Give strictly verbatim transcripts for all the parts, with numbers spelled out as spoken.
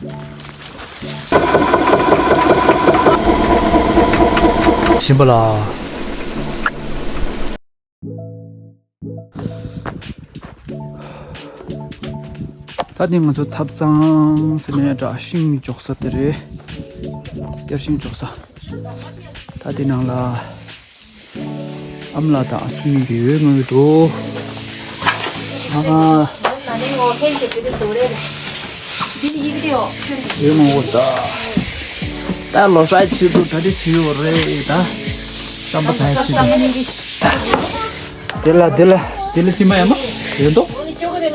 ཞིམ་པ་ལ། ད་དེ་ང་ཚོ་ཐབ་ཚང་ཟེར་ནས་འདྲ་ཤིང་འཇོག་ས་དེ་རེད། གཏེར་ཤིང་འཇོག་ས། ད་དེ་ནང་ལ་ཨ་མ་ལགས་དང་ཨ་སུ་གཉིས་ཀྱི་འོས་ངོས་འདུག་ཨ། འོས་ངོ་བོ་ད། ད་ལོ་གསར་ཆེད་དུ་གྲ་སྒྲིག་བྱེད་ཡོད་རེད་ད། རྩམ་པ་ད་ཆེད་དུ། དེ་ལ་དེ་ལ་དེ་ལ་ཕྱི་མ་ཡ་མ་ཡོད་འདུག་ཨོ་དེ་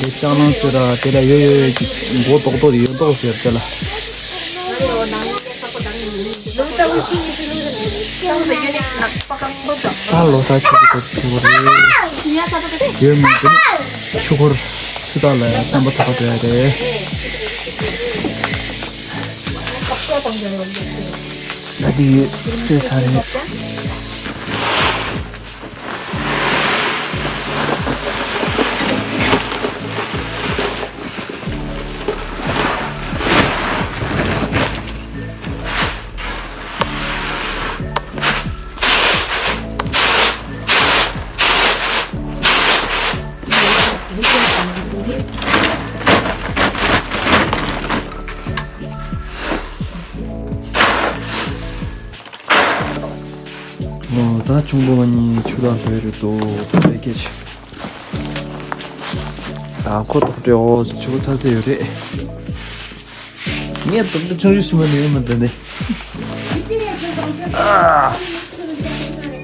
ལྕགས་ལང་ཟེར་ར་དེ་ལ་ཡོད་ཡོད་ཡོད་ཀྱི་མགོ་ཏོག་ཏོག་དེ་ཡོད་འདུག་ཟེར་དེ་ལ། ད་ལོ་གསར་ཆེད་དུ་ཆུ་འཁོར་རེད། ཡོད་མི་འདུག་ཆུ་འཁོར་ཆུ་རྟ་ལ་རྩམ་པ་ཐོགས་པ་སྤྲད་རེད། ད་དེ་ཡོད་ཚོད་ཚ་རེད། ཨོ། ད་ཆུང་པོ་གཉིས་ཆུ་ལ་ལྷོད་རེད་དོ། ད་སྐད་ཆ། ད་ཁོ་ཐོག་འདྲེ་འོ་ཆུ་བོ་ཚ་ཚ་ཡོད་རེད། ངས་ཐོག་འདྲེ་ཆུང་ཆུང་ཞིག་མ་ནས་མ་འདི་ནས།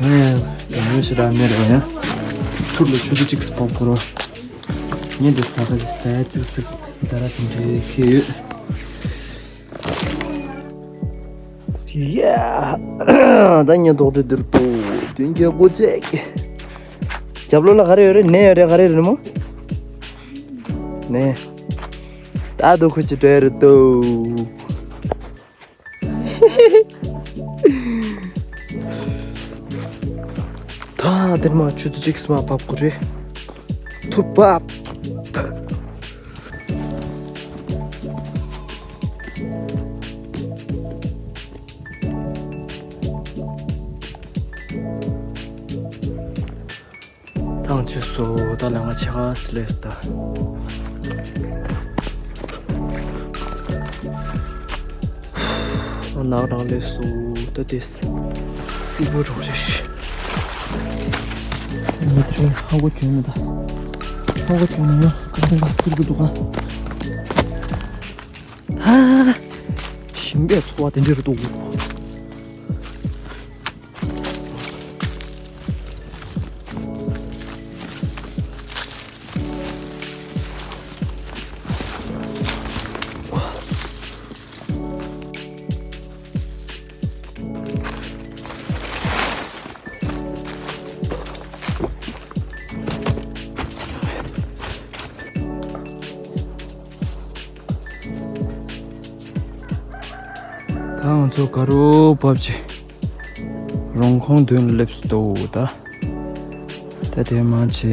ཨ། ངས་ཡང་ཡོད་ཞེ་དྲག་མེད་རེད་ཡང་། ཐུར་ལ་ཆུ་ཚོད་གཅིག་སྤོག་ཁོ་རོ། ངས་འདི་ཟ་ད་ཟ་ཙིག་ཟིག་ཛ་ར་དེ་འདྲའི་ཁེལ་ཡོད། ཡ། ད་ངས་དོག་དྲི་འདིར་ཏོ་དུས་འཁྱོལ་སྒོ་ཅེག་རྒྱབ་ལོགས་ལ་ག་རེ་ཡོད་རེད། ནས་ཡོད་རེད། ག་རེ་རེད་མོ། ནས། ད་དུ་ཁུ་ཅི་བྲོས་རེད་དོ། ད་དེར་མ་ཆུ་ཚོད་གཅིག་སུ་མ་བབས་དགོས་རེད། ཐུག་བབས། ཐང་ཆད་སོང་། ད་ལས་ང་ཆ་ག་སི་ལས་ད། ཨ་ནག་རང་ལས་སོང་། ད་དེ་སི་པོ་རོགས་རེད། མི་དེ་རིང་ཧ་གོ་གྱོན་མི་ད། ཧ་གོ་གྱོན་ན་ཡང་ག་རེ་ལ་སིར་གི་འདུག་ག་ཧ། ཞིམ་པའི་ཚོར་བ་དེ་འདྲ་རེད་འདུག་ད་ང་ཚོ་དགའ་རབ་བབས་ཆེ། རོང་ཁོང་མདུན་སླེབས་སུ་འདུག་ད། ད་དེ་མ་ཆེ་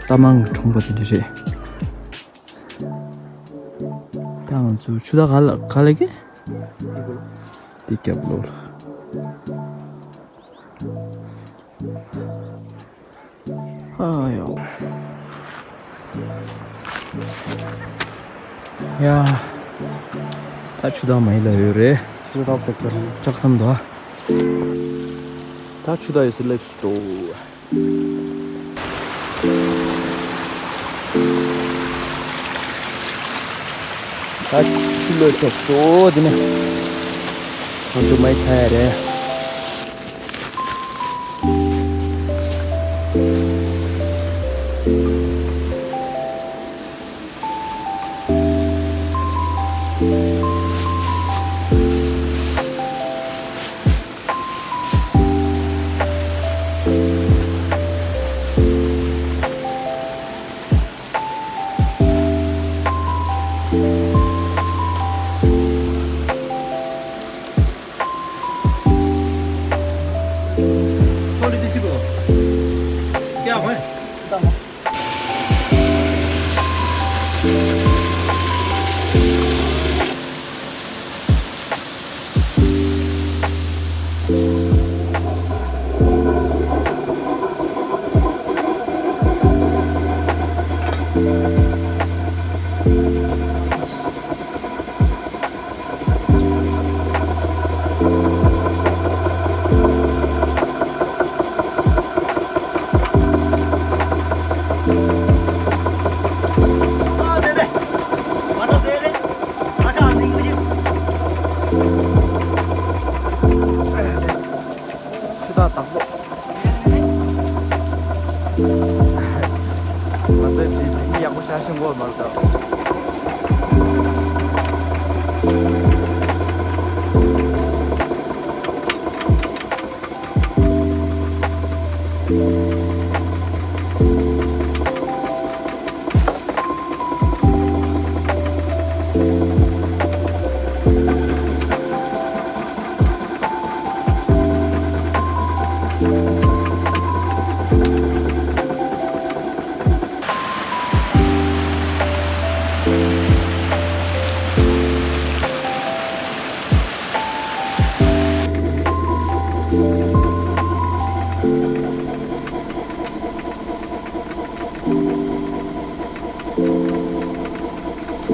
རྟ་མང་གི་གྲོང་པ་དེ་འདྲ་རེད། ད་ང་ཚོ་ཆུ་ད་ག་ལ་ག་ལ་གི་དེ་རྒྱབ་ལོགས་ལ། ཨ་ཡོ། ཡ། ད་ཆུ་དྭངས་མ་ཡིན་ལ་ཡོད་རེད། ཆུ་དྭངས་ཏག་ཏག་རེད། ལྕགས་ཟམ་དོ། ད་ཆུ་དྭངས་ཡོད་སུ་སླེབས་སུ་འགྲོ། ད་ཆུ་ལོས་ཐོབ་སོ་དེ་ནས་ང་ཚོ་མ་ཡི་ཐ་ཡ་རེད།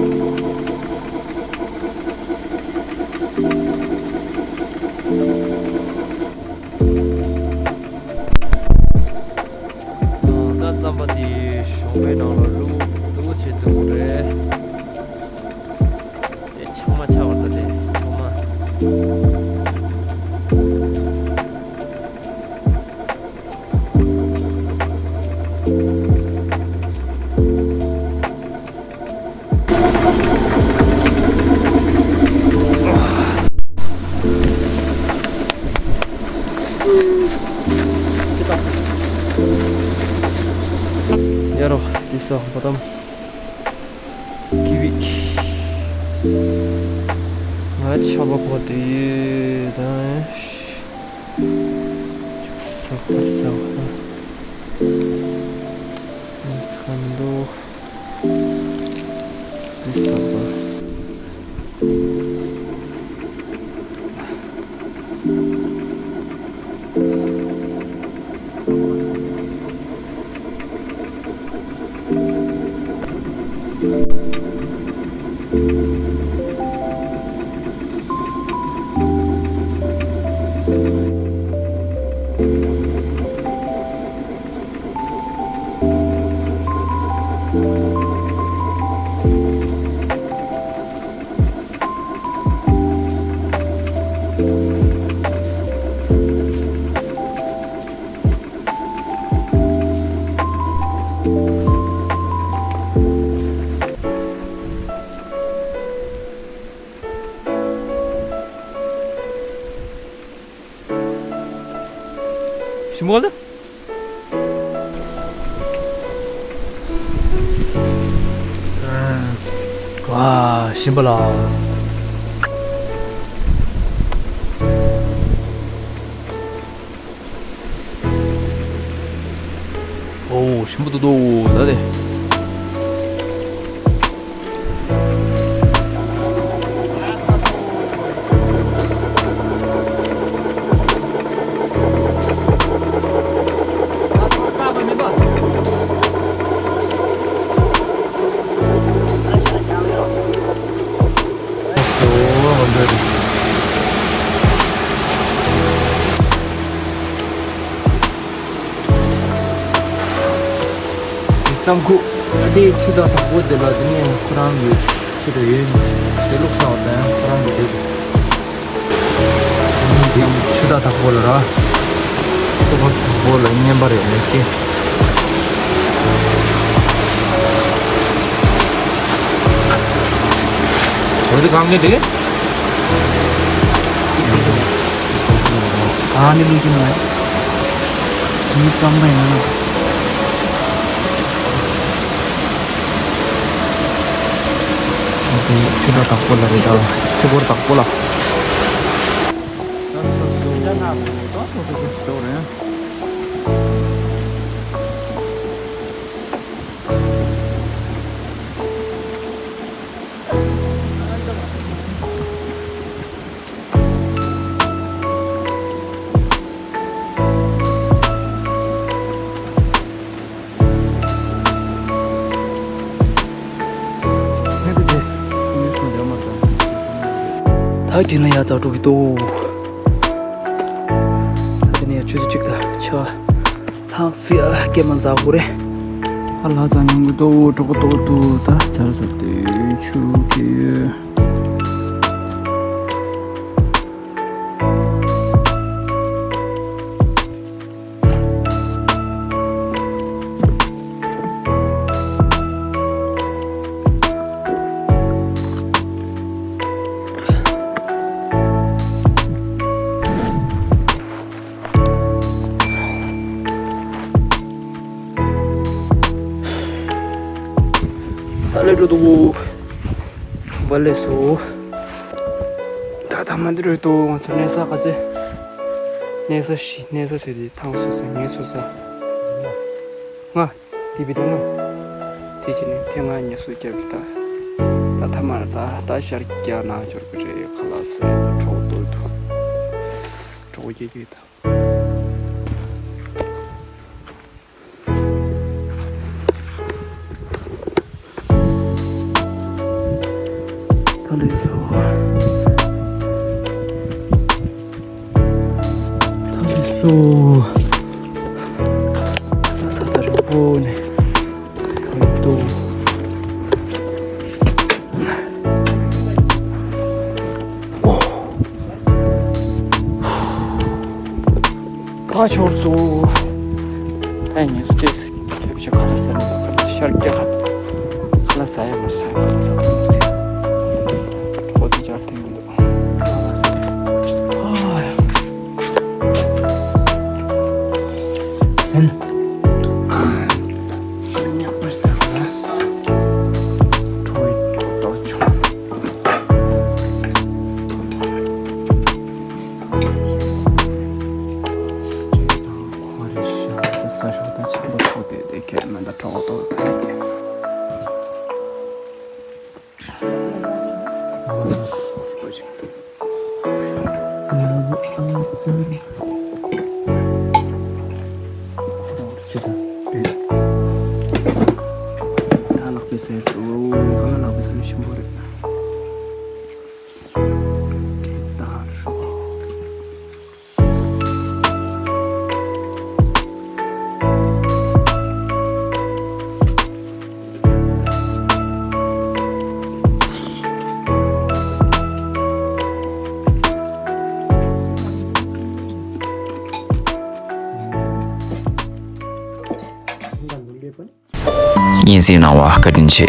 ད་རྩམ་པ་དེ་གཞོང་པའི་ནང་ལ་བླུགས་འདུག་བྱེད་འདུག་རེད། དེ་ཆང་མ་ཆགས་པ་ད་དེ་ཆང་མ། ཡ་རོ། དེ་ས་བ་དམ། ཀི་བི། ང་ཆ་བ་གོ་དེ་ཡོད་ད། ས་ཁར་ས་ཁར། ས་ཁར་འདུག་ཞིམ་པོ་ལ། ཨ། ཞིམ་པོ་ལ། ཨོ། ཞིམ་པོ་འདུག་འདུག་ད་དེ། ཙམ་ཁུག་ཨ་དེ་ཆུ་དང་དྭགས་པོ་དེ་ལ་དེ་ནས་ཁོ་རང་གི་ཆེད་དུ་ཡོད། དེ་ལུགས་སྲོག་དང་ཁོ་རང་གི་དེ་དེ་ནས་ཀྱང་ཆུ་དང་དྭགས་པོ་ལ་ར། ཆུ་དྭགས་པོ་ལ་བསྙེན་པ་རེད་ལས་ཀྱི། འོ་དེ་གང་གི་དེ། ཨ་ནི་ལུགས་ཀྱི་ནང་། མི་ཙམ་པ་ཡིན་ན། ཆུ་དྭགས་དྭགས་པོ་ལ་རེད་ད། ཆུ་སྐོར་དྭགས་པོ་ལ། ད་གིན་ལ་ཡ་ཙག་འགྲོ་གི་འདུག་ད་དེ་ནས་ཡ་ཆུ་ཚོད་གཅིག་དང་ཕྱེད་ཀ་ལྷག་ཙམ་ཡ་སྐྱེལ་མ་འཛག་དགོས་རེད། ཨ་ལ་ཙག་མྱོང་གི་འདུག་གྲོགས་པོ་ཏོག་ཏུ་ད་ཚར་ས་དེ་ཆུ་སྐྱེལ་ཡོད། ད་ལས་འགྲོ་འདུག་བ་ལས་སོ། ད་ད་མ་འདི་རུ་ཏོ་ང་ཚོ་གནས་ས་ག་ཚོད། གནས་ས་བཞི། གནས་ས་ཟེར་དེ་ཐང་སོ་ས་ངལ་གསོ་ས། ལྔ། དེ་བི་དེ་ལྔ། དེ་བྱས་ནས་ཐེངས་ལྔ་ངལ་གསོ་བརྒྱབ་ཀྱི་ད། ད་ཐ་མར་ད་ད་ཤར་རྒྱག་ན་འབྱོར་གི་རེད། ཁ་ལག་ཟ་ཡ་གྲོགས་ཏོ་དུ། གྲོགས་སྐྱེ་གི་ད། ལགས་སོ། ལགས་སོ། ས་ད་རིང་པོ་ནས་འདུག་ད་ཆོར་སོ། ད་ངས་སུ་ཏེས་ཁྱབ་ཆེ་ཁ་ལ་ས་ནས་ཤར་རྒྱག་ཁ་ལ་ས་ཡ་མར་ས་ཡ་ཁ་ལ་ས་མར་ས་ཁོ་ཚོ་ཅར་ཐེངས་མི་འདུག་སེམས། ཉག་པར་ལྟ་བ། ཁྲོ་བའི་ཏོག་ཆུང་། ཁོ་རེ་ཤ་ད་ས་ཤོག་ད་ཆེན་པོ་ཐོག་དེ་དེ་ཁྱེད་མ་ད་གྲོགས་ཏོག་ཟེར་ཏེ། ད་ལག་པའི་ཟས་འགྲོ། གང་ལ་ལག་པའི་ཟས་ནི་ཞིམ་པོ་རེད། དེ་ལྟར་རོ། སྙན་སེང་གནང་བ་བཀའ་དྲིན་ཆེ།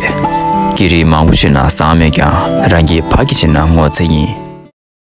སྐད་རིགས་མང་པོ་ཤེས་ན་བཟང་མེད་ཀྱང་རང་སྐད་ཕ་གི་བྱས་ན་ངོ་ཚ་ཡིན།